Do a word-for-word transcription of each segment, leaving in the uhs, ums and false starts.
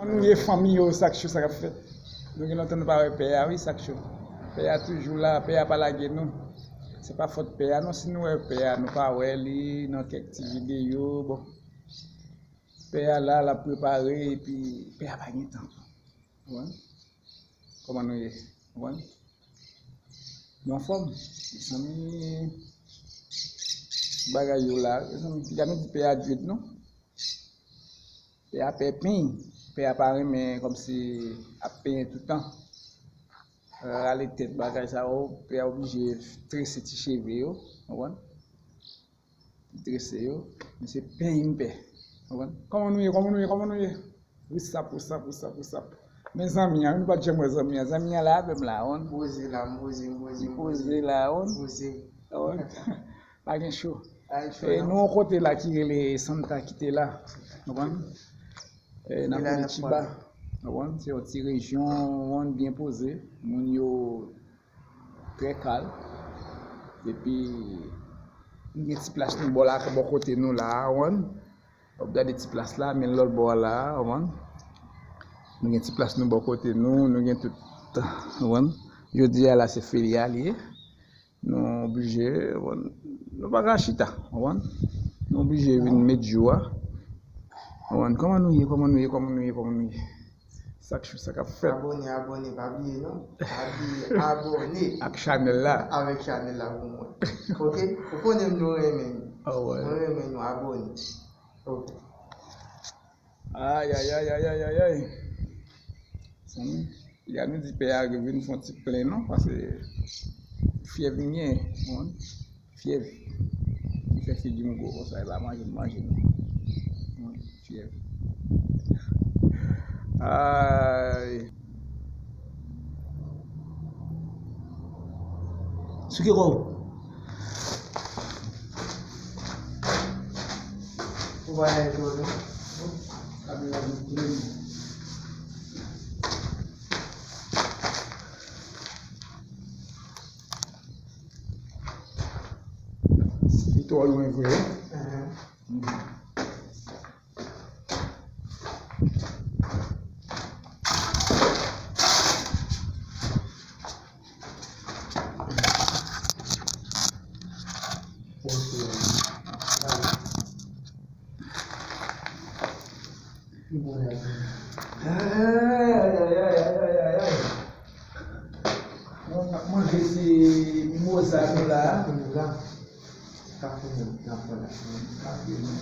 Nou ye fanmi yo, sa k cho, sa k ap fèt. Nou gen lontan nou pa wè pè a, wi, sa k cho. Pè a toujou la, pè a pa lage nou. Se pa fòt pè a, non, si nou wè pè a, nou pa wè li nan kèk ti videyo, bon. Pè a la, l ap prepare, epi pè a pa gen tan. Konprann? Kòman nou ye? Konprann? Nou anfòm? Mezanmi, bagay yo la, mezanmi, piga nou di pè a dwèt, non? Pè a pè peny. Pè a pa renmen kòmsi ap penyen toutan. Rale tèt bagay sa yo, pè a oblije trese ti cheve yo, konprann? Li trese yo, men se peny m pè. Konprann? Kòman nou ye? Kòman nou ye? Kòman nou ye? Wisap, wisap, wisap, wisap. Men zanmi an, nou pa t janm wè zanmi an. Zanmi an la avè m la, konprann? Poze la, m poze, m poze, m poze. Poze la, konprann? Poze. Konprann? Pa gen cho. Pa gen cho, e, non. Nou yon kote la ki rele Santa Kitela. Konprann? E, nan Curitiba. Konprann? Se yon ti rejyon, konprann, byen poze. Moun yo trè kalm. Epi, nou gen ti plas nou bò la, bò kote nou la, konprann? W ap gade ti plas la, men lòt bò a la, konprann? Nou gen ti plas nou bò kote nou, nou gen tout, konprann? Jodi a la, se feriya li ye. Nou oblije, konprann, nou pa ka chita, konprann? Nou oblije vin met jou a. Konprann? Kòman nou ye, kòman nou ye, kòman nou ye, kòman nou ye? Sa k cho, sa k ap fèt? Abòne, abòne, pa bliye non. Pa bliye abòne. Ak chanèl la. Avèk chanèl la pou mwen. Oke? Ou konnen nou renmen nou. Ah ouais. Nou renmen nou, abòne. Oke. Ay, ay, ay, ay, ay, ay, ay. Zanmi, ya nou di pè a vin fè yon ti plen non, paske fyèv li gen, konprann? Fyèv. Li fè figi m gwo konsa, li pa manje m manje non. Konprann? Fyèv. Ay. Souke kò w. Ou pa lage kò w non. Kamera nou plen. Li twò lwen vre. Mhm. Ay, ay, ay. Bon, n ap manje ti mimoza nou la. Mimoza. Kafe nou, n ap pran la. Kafe nou.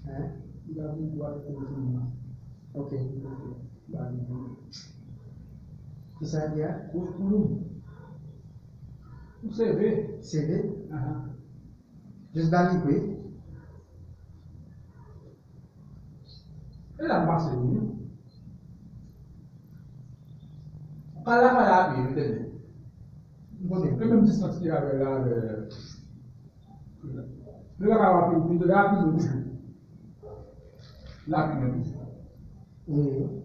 Hein? Ok. Kisa l di a? Ou, ou, ou seve. Seve? Ahan. Jis ba li vre. E la m pase wi. Ou ka lakay la a pye, wi, tande. M konnen. E menm distans ki avè la, avè. Li lakay la a pye, li lakay la a pye. La pye. Wi.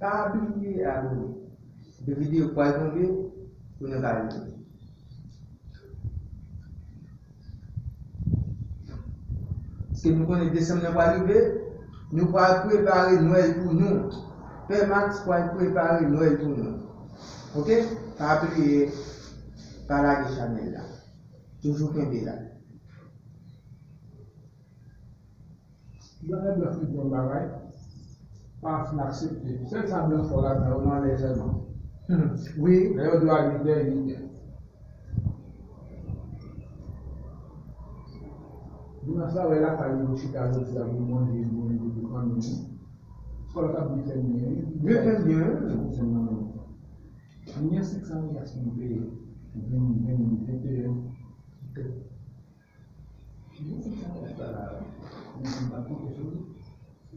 Pa bliye abòne. De videyo k pral tonbe pou nou ka rive. Paske nou konnen desanm nan pral rive, nou pral prepare Nwèl pou nou. Pè Max pral prepare Nwèl pou nou. Oke? Pa bliye, pa lage chanèl la. Toujou kenbe la. Bagay blan fin fè yon bagay, pa fin aksepte. Sèl sa blan fò ladan yo nan lè sèlman. Hmm, wi. Lè yo di w al uit è, uit è. Dimanch la, wè lakay yo chita jodi a pou manje, pou manje, pou kanmenm. Lekòl k ap byen fèmen, wi. Byen fèmen, wi. Pou fè nan men. Mwen gen senk san riyal pou m peye. Vin, vin, venteyen.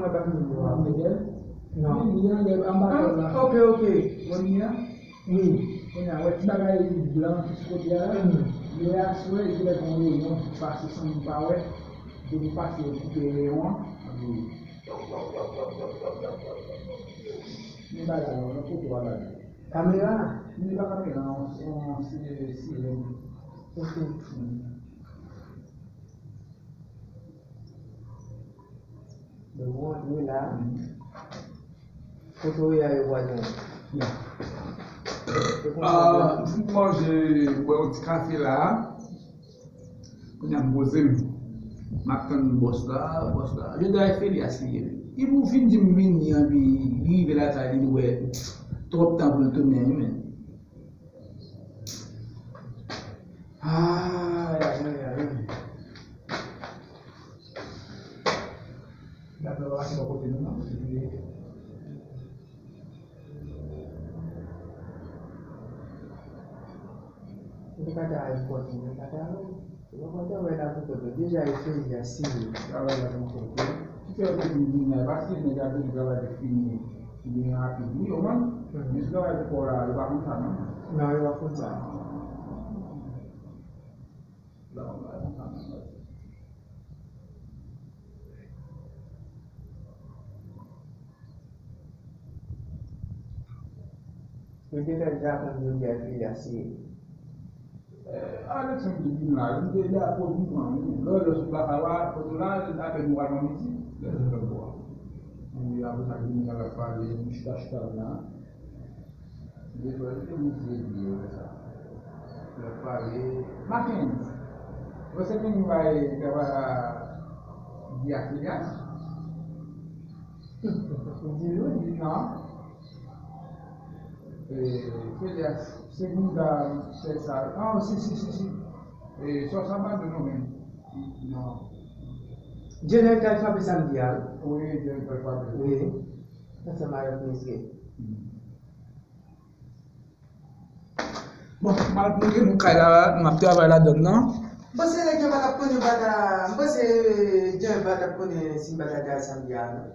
mwen pa fini yo a. Mwen te Non. Vini an lè anba kò la. Ah, ok, ok. Vini an. Wi. Kounye a, wè ti bagay blan ki sou kote a la. Mm. Lè aswè, li lè gon reyon ki pase san nou pa wè. Depi pase yo koupe reyon an. Wi. Men bagay la, nan kote w a la. Kamera? Li pa kamera, on, on, se, se, Ok. Mm. Donk, ou antre la. Kote w ye a, yo vwazen w. Ya. Se konsa Ah, m fin manje, bwè yon ti kafe la. Kounye a m poze m. M ap tann bòs la, bòs la. Jodi a e Felias li ye. Li pou vin di m vini, anpi li rive lakay li, li wè twòp tan pou l tounen, wi, men. Ay, ay, ay, ay, ay. Dapre w, se bò kote nou, non? Ou te ka ta al kote, ou te ka ta al. Ou pa ta wè la pou kote. Deja, e fè li asize. Travay la pou kote. Ki fè yo te vin vin la, paske nèg la te travay te fini. Li rapid, wi, yo, man. Mhm. Men si travay pou kò la, yo pa konn sa, non? Non, yo pa konn sa. Yo te fè l aprann jodi a, Felias ye. Eh, Alexandre te vin la, li te la pou vin pran, wi. Lè, lè sou plaka la, kote la, apèn nou al pran mizik, lè sou plaka la. Epi apre sa, vin la, l ap pale, nou chita, chita la. Li te, li te vin di epi yo fè sa. L ap pale. Mackendy, ou se vin bay travay a Guy ak Felias? Di l wi. Non. Eh, Felias, se moun sa, se sa. Ah, si, si, si, si. E sòs la pa dou non, men. Non. Djenèl t al frape samdi a, wi. Wi, Djenèl t al frape. Wi. Ansanm avèk Miss Gay. Bon, m al montre nou kay la, m ap travay ladann nan. M panse nèg yo pa t ap konnen bata, m panse Djenèl pa t ap konnen si m pa t al travay samdi a, non.